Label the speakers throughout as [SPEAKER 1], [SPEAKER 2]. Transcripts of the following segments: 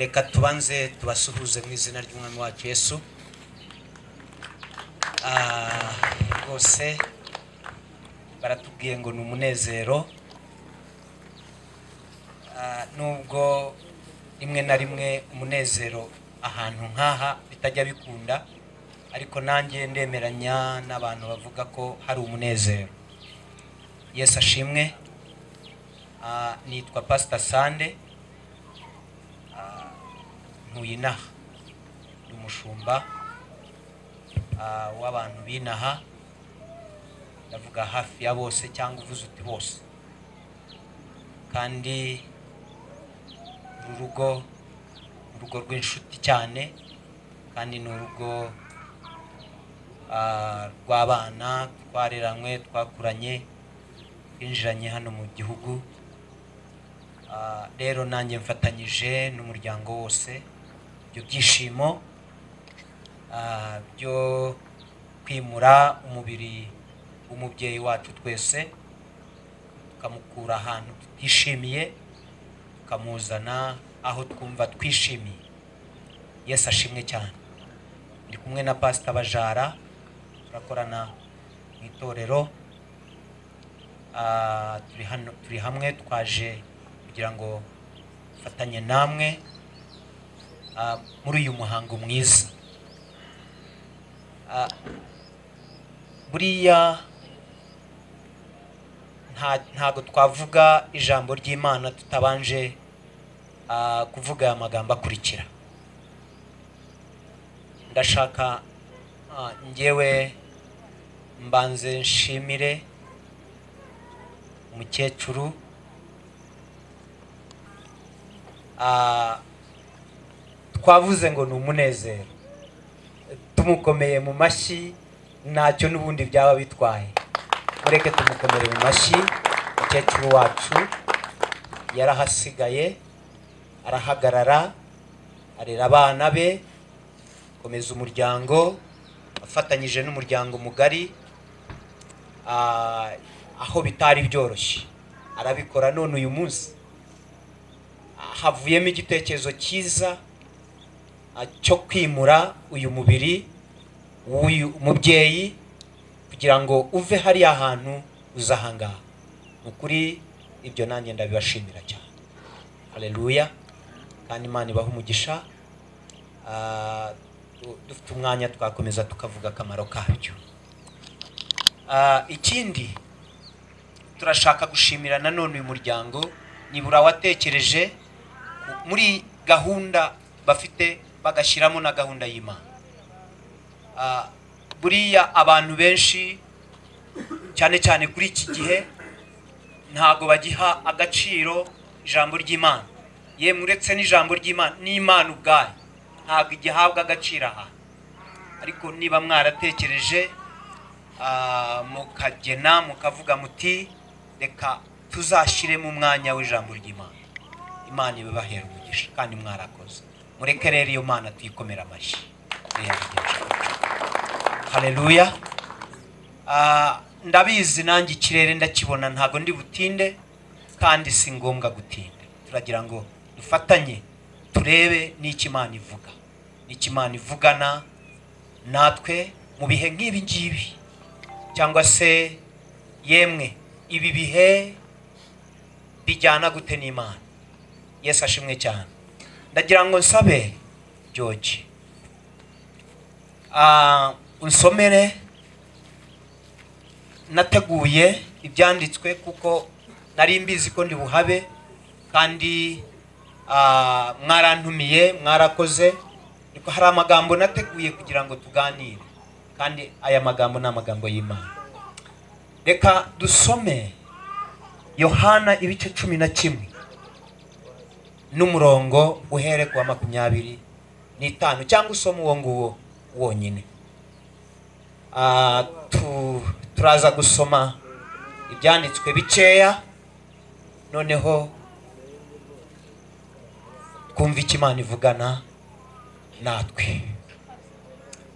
[SPEAKER 1] Reka tubanze tubasuhuze mu izina ry'Umwami wacu Yesu. Rwose baratubwiye ngo ni umunezero, nubwo rimwe na rimwe umunezero ahantu nkaha bitajya bikunda, ariko nanjye ndemeranya n'abantu bavuga ko hari umunezero. Yesu ashimwe. Nitwa Pastor Sande, ntuye inaha, ndi umushumba w'abantu b'inaha, ndavuga hafi ya bose cyangwa uvuze uti bose. Kandi uru rugo, urugo rw'inshuti cyane, kandi ni urugo rw'abana twareranywe, twakuranye, twinjiranye hano mu gihugu. Rero nanjye mfatanyije n'umuryango wose ibyo byishimo byo kwimura umubiri w'umubyeyi wacu twese, tukamukura ahantu tutishimiye tukamuzana aho twumva twishimiye. Yesu ashimwe cyane. Ndi kumwe na Pastor Bajara, turakorana mu itorero. Turi hano, turi hamwe, twaje kugira ngo dufatanye namwe muri uyu muhango mwiza. Buriya ntago twavuga ijambo ry'Imana tutabanje kuvuga aya magambo akurikira. Ndashaka njyewe mbanze nshimire umukecuru. Twavuze ngo ni umunezero, tumukomeye mu mashyi ntacyo n'ubundi byaba bitwaye. Mureke tumukomere mu mashyi. Umukecuru wacu yarahasigaye, arahagarara, arera abana be, komeza umuryango, afatanyije n'umuryango mugari, aho bitari byoroshye arabikora. None uyu munsi havuyemo igitekerezo cyiza cyo kwimura uyu mubiri w'uyu mubyeyi kugira ngo uve hariya hantu uza ahangaha. Ukuri ibyo nanjye ndabibashimira cyane. Haleluya. Kandi Imana ibahe umugisha. Dufite umwanya twakomeza tukavuga akamaro kabyo. Ikindi turashaka gushimira nanone uyu muryango nibura watekereje muri gahunda bafite, bagashyiramo na gahunda y'Imana. Buriya abantu benshi cyane cyane kuri iki gihe ntago bagiha agaciro ijambo ry'Imana. Yemwe uretse n'ijambo ry'Imana, n'Imana ubwayo ntabwo igihabwa agaciro aha. Ariko niba mwaratekereje mukagena mukavuga muti reka tuzashyiremo umwanya w'ijambo ry'Imana, Imana ibabahera umugisha kandi mwarakoze. Mureke rero iyo Mana tuyikomera amashyi. Haleluya. Ndabizi nanjye ikirere ndakibona, ntago ndi butinde kandi si ngombwa gutinda. Turagira ngo dufatanye turebe n'icyo Imana ivuga, n'icyo Imana ivugana natwe mu bihe nk'ibi ngibi, cyangwa se yemwe ibi bihe bijyana gute n'Imana. Yesu ashimwe cyane. Ndagira ngo nsabe George unsomere. Nateguye ibyanditswe kuko nari mbizi ko ndi buhabe, kandi mwarantumiye, mwarakoze. Ariko hari amagambo nateguye kugira ngo tuganire, kandi aya magambo ni amagambo y'Imana. Reka dusome Yohana ibice 11 n'umurongo uhere ku wa 25, cyangwa usome uwo nguwo wonyine. Turaza gusoma ibyanditswe bikeya, noneho twumva icyo Imana ivugana natwe.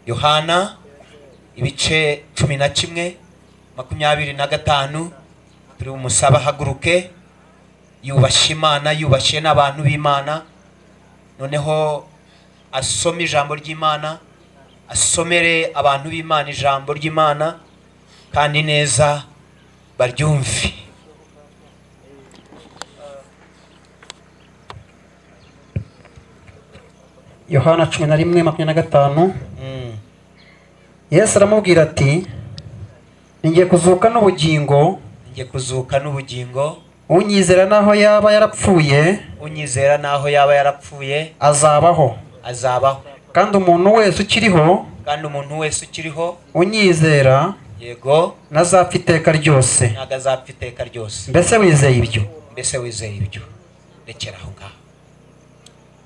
[SPEAKER 1] Yohana ibice 11 25, turi bumusaba haguruke, yubashye Imana, yubashye n'abantu b'Imana. Noneho asome ijambo ry'Imana, asomere abantu b'Imana ijambo ry'Imana kandi neza baryumve.
[SPEAKER 2] Yohana 11:25. Yesu aramubwira ati ningiye kuzuka n'ubugingo,
[SPEAKER 1] ningiye kuzuka n'ubugingo,
[SPEAKER 2] unyizera naho yaba yarapfuye,
[SPEAKER 1] unyizera naho yaba yarapfuye
[SPEAKER 2] azabaho,
[SPEAKER 1] azabaho.
[SPEAKER 2] Kandi umuntu wese ukiriho,
[SPEAKER 1] kandi umuntu wese ukiriho
[SPEAKER 2] unyizera,
[SPEAKER 1] yego,
[SPEAKER 2] ntazapfa iteka ryose,
[SPEAKER 1] ntabwo azapfa iteka ryose.
[SPEAKER 2] Mbese wizeye ibyo?
[SPEAKER 1] Mbese wizeye ibyo? Rekera aho ngaho.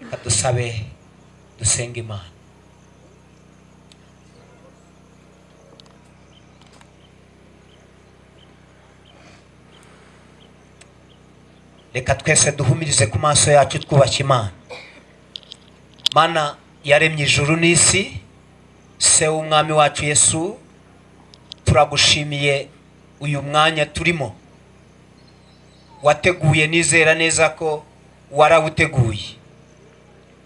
[SPEAKER 1] Reka dusabe, dusenge Imana. Reka twese duhumirize ku maso yacu twubashye Imana. Mana yaremye ijuru n'isi, se w'umwami wacu Yesu, turagushimiye uyu mwanya turimo. Wateguye, nizera neza ko warawuteguye.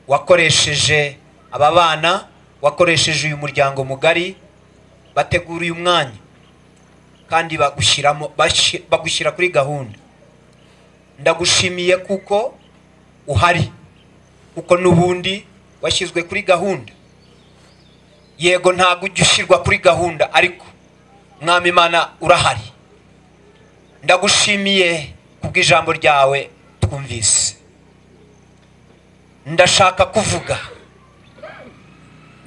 [SPEAKER 1] Wakoresheje aba bana, wakoresheje uyu muryango mugari, bategura uyu mwanya kandi bagushyira kuri gahunda. Ndagushimiye kuko uhari, kuko n'ubundi washyizwe kuri gahunda. Yego ntabwo ujya ushyirwa kuri gahunda, ariko Mwami Imana urahari. Ndagushimiye kubw'ijambo ryawe twumvise. Ndashaka kuvuga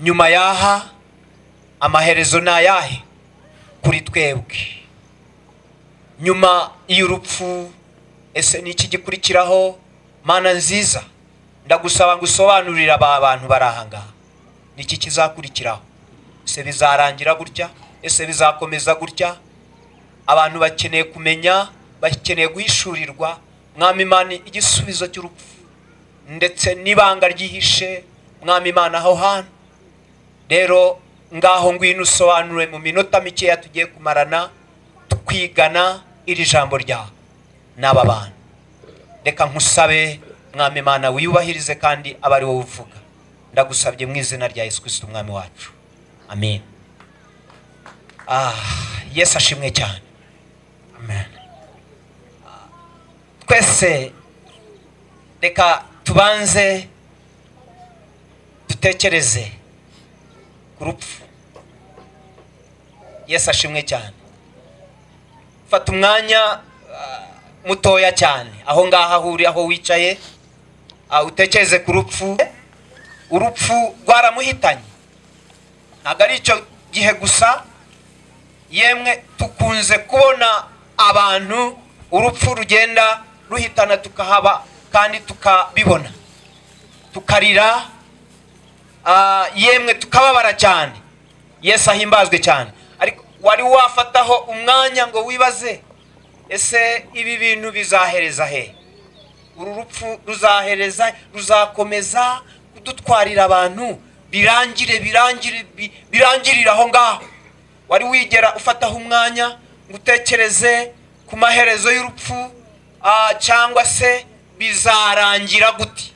[SPEAKER 1] nyuma yaha amaherezo nayahe kuri twebwe nyuma y'urupfu. Ese ni iki gikurikiraho? Mana nziza, ndagusaba ngusobanurira aba bantu barahanga niki kizakurikiraho. Ese bizarangira gutya? Ese bizakomeza gutya? Abantu bakeneye kumenya, bakeneye guhishurirwa Mwami Imana igisubizo cy'urupfu ndetse n'ibanga ryihishe Mwami Imana aho hantu. Rero ngaho ngwino usobanure mu minota mikeya tugiye kumarana twigana iri jambo ryawe n'aba bantu. Reka nkusabe Mwami Imana wiyubahirize kandi abari wowe uvuga. Ndagusabye mu izina rya Yesu Kristo Umwami wacu, amen. Yesu ashimwe cyane.
[SPEAKER 2] Amen.
[SPEAKER 1] Twese reka tubanze dutekereze ku rupfu. Yesu ashimwe cyane. Fata umwanya mutoya cyane aho ngaho aho uri, aho wicaye, utekereze ku rupfu. Urupfu rwaramuhitanye. Ntabwo ari icyo gihe gusa, yemwe tukunze kubona abantu urupfu rugenda ruhitana tukahaba kandi tukabibona, tukarira, yemwe tukababara cyane. Yesu ahimbazwe cyane. Ariko wari wafataho umwanya ngo wibaze, ese ibi bintu bizahereza he? Uru rupfu ruzahereza, ruzakomeza kudutwarira abantu, birangire birangire birangirira aho ngaho? Wari wigera ufataho umwanya ngo utekereze ku maherezo y'urupfu, cyangwa se bizarangira gute?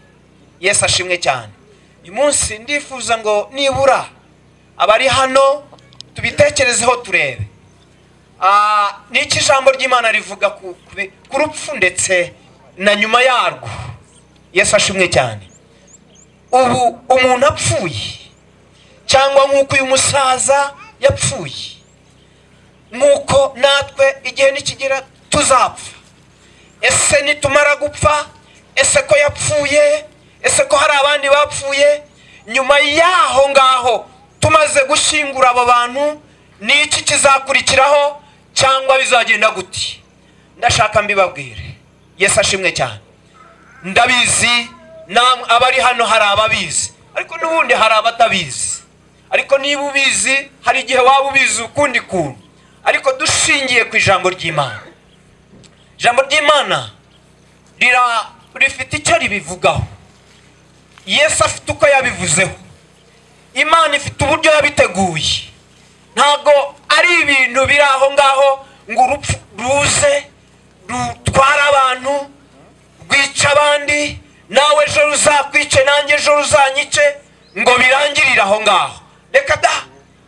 [SPEAKER 1] Yesu ashimwe cyane. Uyu munsi ndifuza ngo nibura abari hano tubitekerezeho turebe niki ijambo ry'Imana rivuga ku rupfu ndetse na nyuma yarwo. Yesu ashimwe cyane. Ubu umuntu apfuye, cyangwa nk'uko uyu musaza yapfuye, nk'uko natwe igihe nikigera tuzapfa, ese nitumara gupfa, ese ko yapfuye, ese ko hari abandi bapfuye, nyuma yaho ngaho tumaze gushyingura abo bantu, ni iki kizakurikiraho cyangwa bizagenda gute? Ndashaka mbibabwire. Yesu ashimwe cyane. Ndabizi namwe abari hano hari ababizi, ariko n'ubundi hari abatabizi. Ariko niba ubizi, hari igihe waba ubizi ukundi kuntu. Ariko dushingiye ku ijambo ry'Imana, ijambo ry'Imana rifite icyo ribivugaho. Yesu afite uko yabivuzeho, Imana ifite uburyo yabiteguye. Ntabwo ari ibintu biri aho ngaho ngo urupfu ruze rutwara abantu, rwica abandi, Nawe ejo ruzakwice, nanjye ejo ruzanyice, ngo birangirire aho ngaho. Reka da,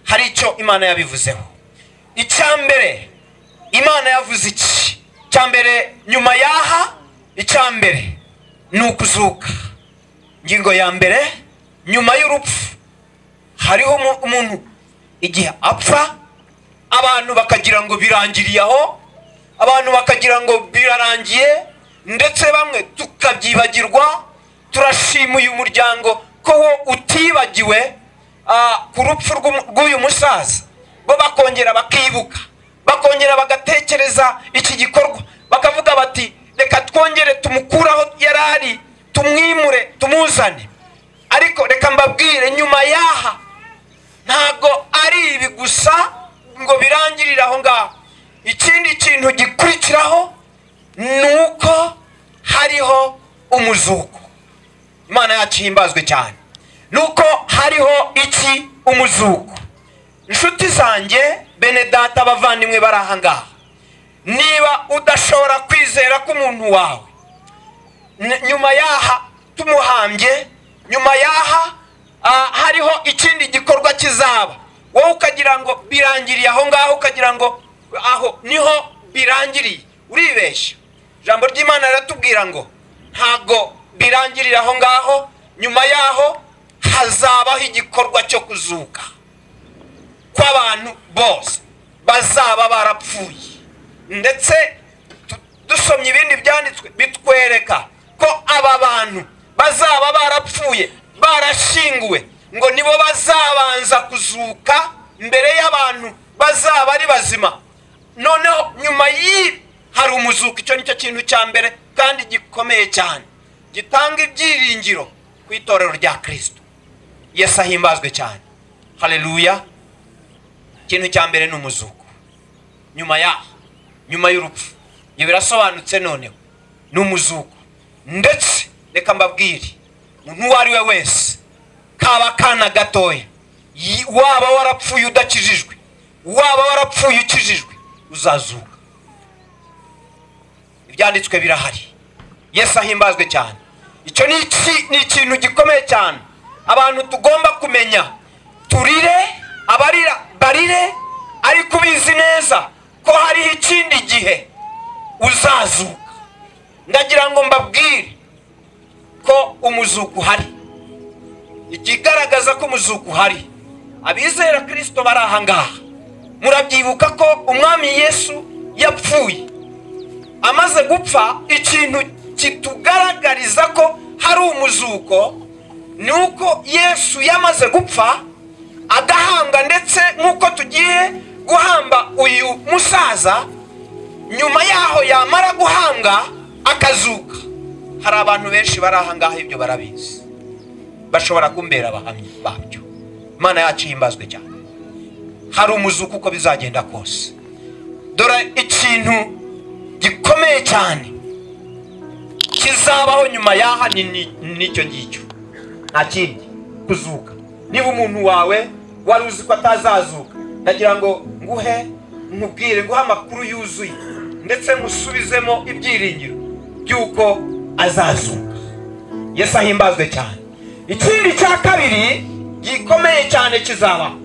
[SPEAKER 1] hari icyo Imana yabivuzeho. Icya mbere Imana yavuze iki? Icya mbere nyuma yaha, icya mbere ni ukuzuka. Ingingo ya mbere, nyuma y'urupfu hariho umuntu igihe apfa, abantu bakagira ngo birangiriye aho, abantu bakagira ngo birarangiye, ndetse bamwe tukabyibagirwa. Turashima uyu muryango ko wo utibagiwe ku rupfu rw'uyu musaza, bo bakongera bakibuka, bakongera bagatekereza iki gikorwa, bakavuga bati reka twongere tumukuraho yarari, tumwimure, tumuzane. Ariko reka mbabwire, nyuma yaha ntago ari ibi gusa ngo birangirire aho ngaho. Ikindi kintu gikurikiraho nuko hariho umuzuko. Imana yacu ihimbazwe cyane. Nuko hariho iki? Umuzuko. Inshuti zanjye, bene data, abavandimwe bari aha ngaha, niba udashobora kwizera ko umuntu wawe nyuma yaha tumuhambye, nyuma yaha hariho ikindi gikorwa kizaba, wowe ukagira ngo birangiriye aho ngaho, ukagira ngo aho niho birangiriye, uribeshya. Ijambo ry'Imana riratubwira ngo ntago birangirira aho ngaho, nyuma yaho hazabaho igikorwa cyo kuzuka kw'abantu bose bazaba barapfuye. Ndetse dusomye ibindi byanditswe bitwereka ko aba bantu bazaba barapfuye barashinguwe, ngo nibo bazabanza kuzuka mbere y'abantu bazaba ari bazima. Noneho nyuma y'ibi hari umuzuko. Icyo nicyo kintu cya mbere kandi gikomeye cyane gitanga ibyiringiro ku itorero rya Kristo. Yesu ahimbazwe cyane. Haleluya. Ikintu cya mbere ni umuzuko. Nyuma ya nyuma y'urupfu, ibyo birasobanutse. Noneho ni umuzuko. Ndetse reka mbabwire, umuntu uwo ari we wese, kaba kana gatoya, waba warapfuye udakijijwe, waba warapfuye ukijijwe, uzazuka. Ibyanditswe birahari. Yesu ahimbazwe cyane. Icyo ni ikintu gikomeye cyane abantu tugomba kumenya. Turire, abarira barire, ariko ubizi neza ko hariho ikindi gihe uzazuka. Ndagira ngo mbabwire ko umuzuko uhari. Ikigaragaza ko umuzuko uhari, abizera Kristo bari aha ngaha, murabyibuka ko umwami Yesu yapfuye. Amaze gupfa, ikintu kitugaragariza ko hari umuzuko ni uko Yesu yamaze gupfa agahambwa, ndetse nk'uko tugiye guhamba uyu musaza, nyuma yaho yamara guhambwa akazuka. Hari abantu benshi bari aha ngaha ibyo barabizi, bashobora kumbera abahamya babyo. Imana yacu ihimbazwe cyane. Hari umuzuko uko bizagenda kose. Dore ikintu gikomeye cyane kizabaho nyuma yaha n'icyo ngicyo, nta kindi, kuzuka. Niba umuntu wawe wari uzi ko atazazuka, ndagira ngo nguhe, nkubwire, nguhe amakuru yuzuye, ndetse nkusubizemo ibyiringiro by'uko azazuka. Yesu ahimbazwe cyane. Ikindi cya kabiri gikomeye cyane kizabaho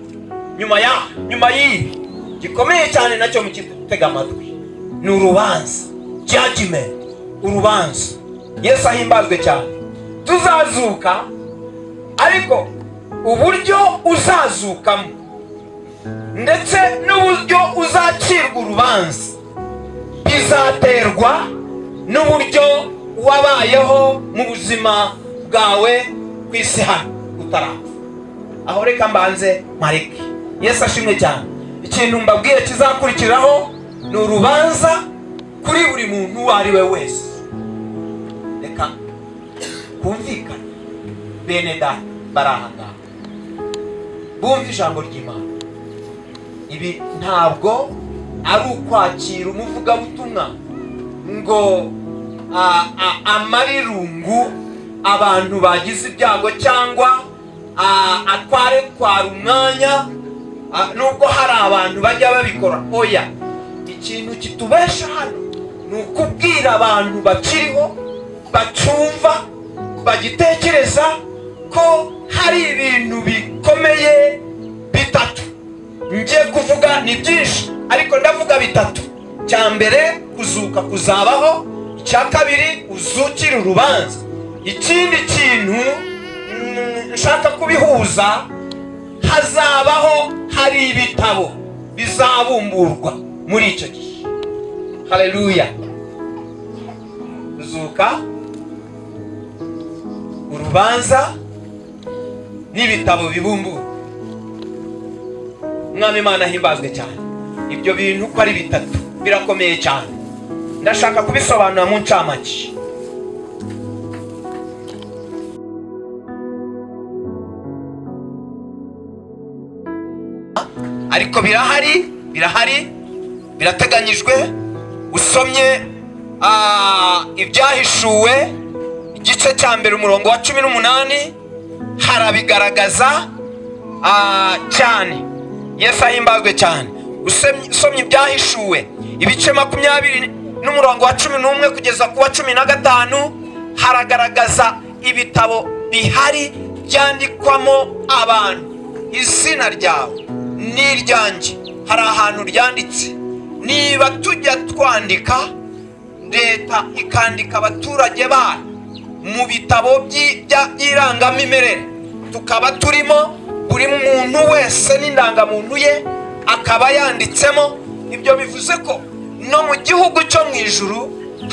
[SPEAKER 1] nyuma y'ibi, gikomeye cyane nacyo mukitega amatwi, ni urubanza, judgment, urubanza. Yesu ahimbazwe cyane. Tuzazuka, ariko uburyo uzazukamo ndetse n'uburyo uzacirwa urubanza bizaterwa n'uburyo wabayeho mu buzima bwawe ku isi hano utarapfa. Aho reka mbanze mareke. Yesu ashimwe cyane. Ikintu mbabwiye kizakurikiraho ni urubanza kuri buri muntu uwo ari we wese. Reka kumvikana, bene data bari aha ngaha bumva ijambo ry'Imana. Ibi ntabwo ari ukwakira umuvugabutumwa ngo amarirungu abantu bagize ibyago, cyangwa atware twara umwanya, nubwo hari abantu bajya babikora. Oya, ikintu kitubesha hano ni ukubwira abantu bakiriho, bacyumva, bagitekereza ko hari ibintu bikomeye bitatu. Ngiye kuvuga ni byinshi ariko ndavuga bitatu. Cya mbere, kuzuka kuzabaho. Icya kabiri, uzukira urubanza. Ikindi kintu nshaka kubihuza, hazabaho hari ibitabo bizabumburwa muri icyo gihe. Haleluya. Kuzuka, urubanza n'ibitabo bibumburwa. Umwami Imana ahimbazwe cyane. Ibyo bintu uko ari bitatu birakomeye cyane. Ndashaka kubisobanura mu ncamake. Ariko birahari, birateganyijwe. Usomye ibyahishuwe igice cya mbere umurongo wa 18 harabigaragaza cyane. Yesu ahimbazwe cyane. Usomye ibyahishuwe ibice 20 n'umurongo wa 11 kugeza ku wa 15 haragaragaza ibitabo bihari byandikwamo abantu. Izina ryawe n'iryanjye hari ahantu ryanditse. Niba tujya twandika, leta ikandika abaturage bayo mu bitabo by'irangamimerere, tukaba turimo, buri muntu wese n'indangamuntu ye akaba yanditsemo. Ibyo bivuze ko no mu gihugu cyo mu ijuru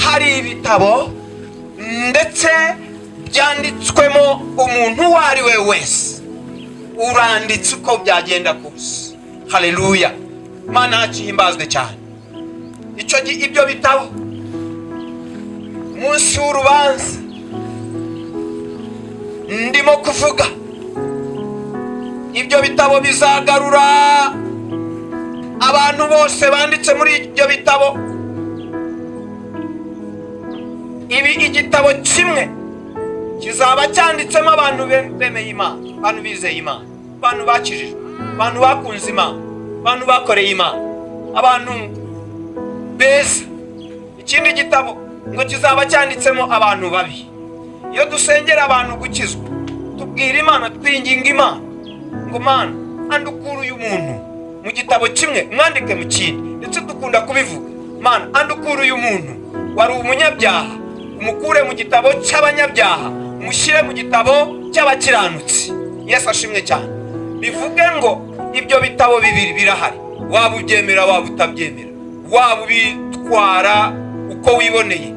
[SPEAKER 1] hari ibitabo ndetse byanditswemo umuntu uwo ari we wese. Uranditse uko byagenda kose. Haleluya. Imana yacu ihimbazwe cyane. Icyo ibyo bitabo munsi w'urubanza ndimo kuvuga, ibyo bitabo bizagarura abantu bose banditse muri ibyo bitabo. Ibi igitabo kimwe kizaba cyanditsemo abantu bemeye Imana, abantu bizeye Imana, abantu bakijijwe, abantu bakunze Imana, abantu bakoreye Imana, abantu beza. Ikindi gitabo ngo kizaba cyanditsemo abantu babi. Iyo dusengera abantu gukizwa, tubwira Imana, twinginga Imana ngo Mana andukure uyu muntu mu gitabo kimwe mwandike mu kindi. Ndetse dukunda kubivuga, Mana andukure uyu muntu wari umunyabyaha, umukure mu gitabo cy'abanyabyaha, umushyire mu gitabo cy'abakiranutsi. Yesu ashimwe cyane. Bivuge ngo ibyo bitabo bibiri birahari, waba ubyemera waba utabyemera, waba ubitwara uko wiboneye,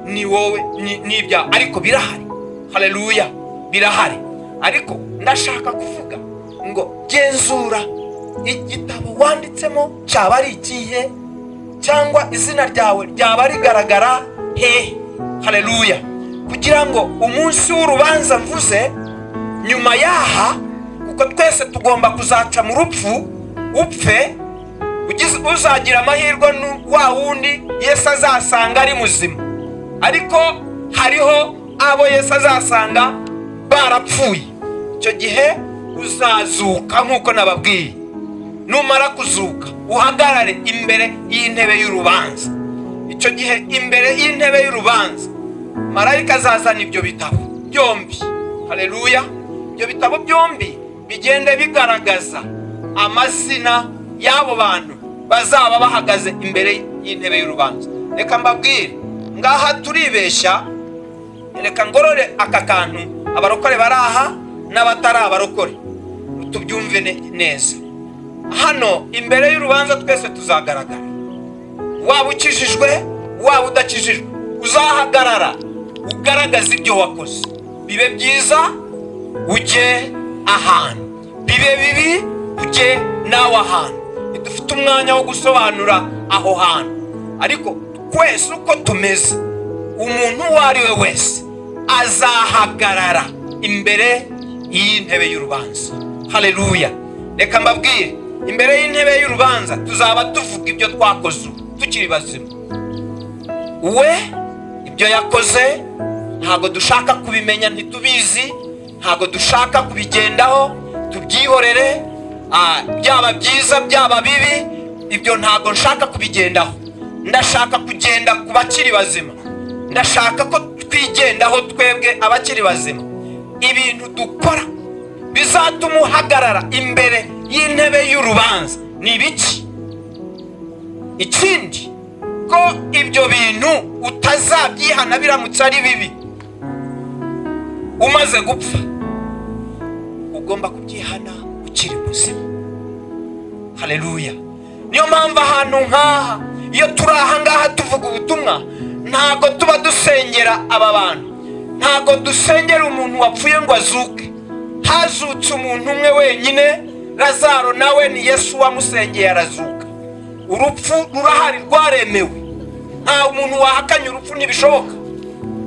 [SPEAKER 1] ni wowe n'ibya, ariko birahari. Haleluya, birahari. Ariko ndashaka kuvuga ngo genzura igitabo wanditsemo cyaba ari ikihe, cyangwa izina ryawe ryaba rigaragara hehe. Haleluya. Kugira ngo umunsi w'urubanza mvuze nyuma yaha, kuko twese tugomba kuzaca mu rupfu, upfe uzagira amahirwe wa wundi Yesu azasanga ari muzima. Ariko hariho abo Yesu azasanga barapfuye. Icyo gihe uzazuka nk'uko nababwiye. Numara kuzuka uhagarare imbere y'intebe y'urubanza. Icyo gihe imbere y'intebe y'urubanza marayika azazana ibyo bitabo byombi. Haleluya. Ibyo bitabo byombi bigende bigaragaza amazina y'abo bantu bazaba bahagaze imbere y'intebe y'urubanza. Reka mbabwire, ngaha turibeshya. Reka ngorore aka kantu, abarokore baraha n'abatari abarokore tubyumve neza. Hano imbere y'urubanza twese tuzagaragara. Waba ukijijwe waba udakijijwe, uzahagarara ugaragaza ibyo wakoze. Bibe byiza ujye ahantu, bibe bibi ujye nawe ahantu. Dufite umwanya wo gusobanura aho hantu, ariko twese uko tumeze, umuntu uwo ari we wese azahagarara imbere y'intebe y'urubanza. Haleluya. Reka mbabwire, imbere y'intebe y'urubanza tuzaba tuvuga ibyo twakoze tukiri bazima. We ibyo yakoze ntago dushaka kubimenya, ntitubizi, ntago dushaka kubigendaho, tubyihorere. Byaba byiza byaba bibi, ibyo ntago nshaka kubigendaho. Ndashaka kugenda ku bakiri bazima. Ndashaka ko Turatwigendaho twebwe abakiri bazima. Ibintu dukora bizatuma uhagarara imbere y'intebe y'urubanza ni ibiki? Ikindi, ko ibyo bintu utazabyihana biramutse ari bibi umaze gupfa, ugomba kubyihana ukiri muzima. Haleluya. Niyo mpamvu ahantu nk'aha iyo turi aha ngaha tuvuga ubutumwa, ntago tuba dusengera aba bantu, ntago dusengera umuntu wapfuye ngo azuke. Hazutse umuntu umwe wenyine, Lazaro, nawe ni Yesu wamusengeye arazuka. Urupfu rurahari, rwaremewe. Nta muntu wahakanye urupfu, ntibishoboka.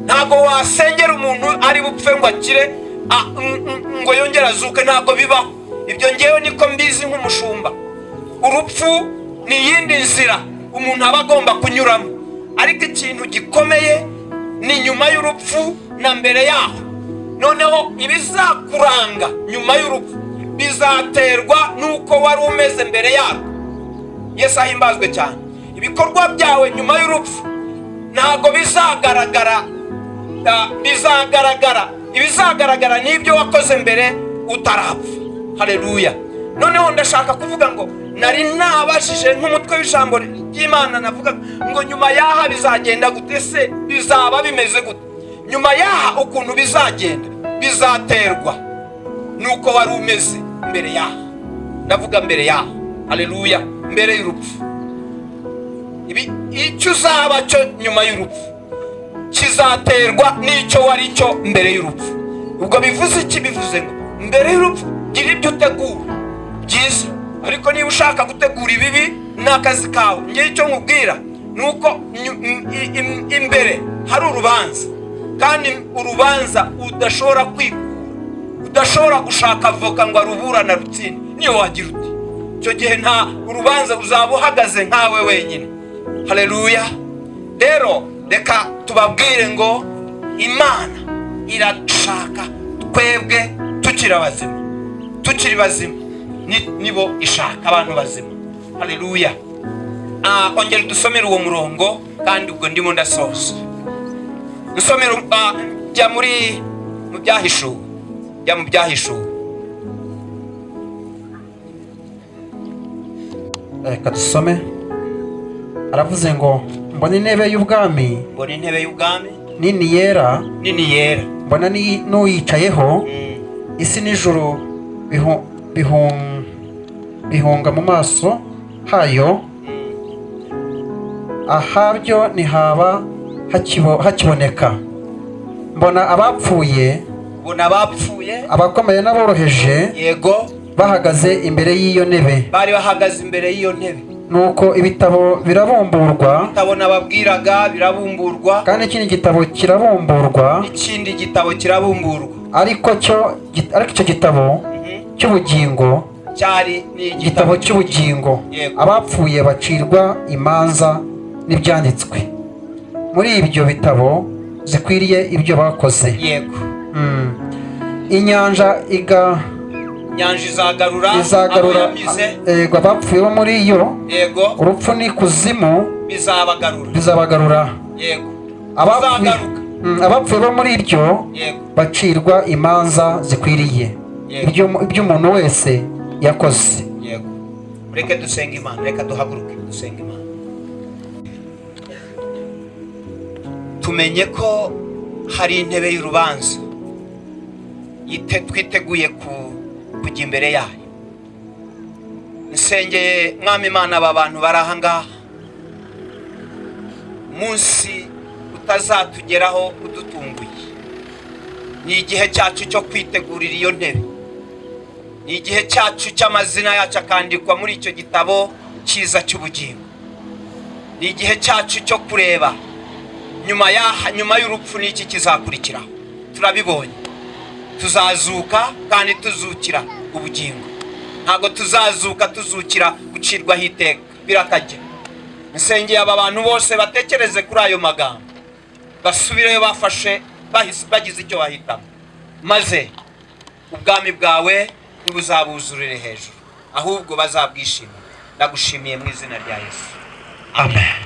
[SPEAKER 1] Ntago wasengera umuntu ari bupfe ngo akire, ngo yongere azuke, ntago bibaho. Ibyo ngewe niko mbizi nk'umushumba. Urupfu ni iyindi nzira umuntu aba agomba kunyuramo, ariko ikintu gikomeye ni nyuma y'urupfu na mbere yaho. Noneho ibizakuranga nyuma y'urupfu bizaterwa n'uko wari umeze mbere yarwo. Yesu ahimbazwe cyane. Ibikorwa byawe nyuma y'urupfu ntago bizagaragara, bizagaragara ibizagaragara n'ibyo wakoze mbere utarapfa. Haleluya. Noneho ndashaka kuvuga ngo nari nabashije nk'umutwe w'ijambo ry'Imana, navuga ngo nyuma yaha bizagenda gute se, bizaba bimeze gute? Nyuma yaha ukuntu bizagenda bizaterwa nuko wari umeze mbere yaha. Ndavuga mbere yaha. Haleluya. Mbere y'urupfu. Ibi icyo uzaba cyo nyuma y'urupfu kizaterwa n'icyo wari cyo mbere y'urupfu. Ubwo bivuze iki? Bivuze ngo mbere y'urupfu gira ibyo utegura byiza, ariko niba ushaka gutegura ibibi ni akazi kawe. Ngewe icyo nkubwira ni uko imbere hari urubanza, kandi urubanza udashobora kwikura, udashobora gushaka avoka ngo aruburane arutsinde. Niyo wagira uti icyo gihe nta urubanza, uzaba uhagaze nkawe wenyine. Haleluya. Rero reka tubabwire ngo Imana irashaka twebwe tukiri abazima, tukiri bazima nibo ishaka abantu bazima. Haleluya. Ongera dusomere uwo murongo, kandi ubwo ndimo ndasoza. Dusomere jya muri mu byahishuwe, jya mu byahishuwe.
[SPEAKER 2] Reka dusome. Aravuze ngo mbona intebe y'ubwami,
[SPEAKER 1] mbona intebe y'ubwami
[SPEAKER 2] nini yera,
[SPEAKER 1] nini yera,
[SPEAKER 2] mbona n'uyicayeho, isi n'ijuru bihunga mu maso hayo, ahabyo ntihaba hakiboneka. Mbona abapfuye,
[SPEAKER 1] mbona abapfuye,
[SPEAKER 2] abakomeye n'aboroheje,
[SPEAKER 1] yego,
[SPEAKER 2] bahagaze imbere y'iyo ntebe,
[SPEAKER 1] bari bahagaze imbere y'iyo ntebe.
[SPEAKER 2] Nuko ibitabo birabumburwa,
[SPEAKER 1] ibitabo nababwiraga birabumburwa,
[SPEAKER 2] kandi ikindi gitabo kirabumburwa,
[SPEAKER 1] ikindi gitabo kirabumburwa,
[SPEAKER 2] ariko icyo gitabo cy'ubugingo
[SPEAKER 1] cyari ni
[SPEAKER 2] igitabo cy'ubugingo. Abapfuye bacirwa imanza n'ibyanditswe muri ibyo bitabo zikwiriye ibyo bakoze.
[SPEAKER 1] Yego.
[SPEAKER 2] Inyanja
[SPEAKER 1] izagarura
[SPEAKER 2] yego abapfuye bo muri yo.
[SPEAKER 1] Yego.
[SPEAKER 2] Urupfu n'ikuzimu
[SPEAKER 1] bizabagarura. Yego.
[SPEAKER 2] Abapfuye bo muri iryo bacirwa imanza zikwiriye ibyo umuntu wese yakoze.
[SPEAKER 1] Yego. Reka dusenge Imana, reka duhaguruke dusenge Imana. Tumenye ko hari intebe y'urubanza twiteguye kujya imbere yayo. Nsengeye Mwami Imana aba bantu bari aha ngaha, umunsi utazatugeraho udutunguye. Ni igihe cyacu cyo kwitegurira iyo ntebe, ni igihe cyacu cy'amazina yacu akandikwa muri icyo gitabo cyiza cy'ubugingo. Ni igihe cyacu cyo kureba nyuma y'urupfu n'iki kizakurikiraho. Turabibonye, tuzazuka kandi tuzukira ubugingo. Ntago tuzazuka tuzukira gucirwaho iteka, birakajya. Nsengeye aba bantu bose batekereze kuri ayo magambo, basubireyo bafashe bagize icyo bahitamo, maze ubwami bwawe ntibuzabuzurire hejuru, ahubwo bazabwishimira. Ndagushimiye mu izina rya Yesu.
[SPEAKER 2] Amen.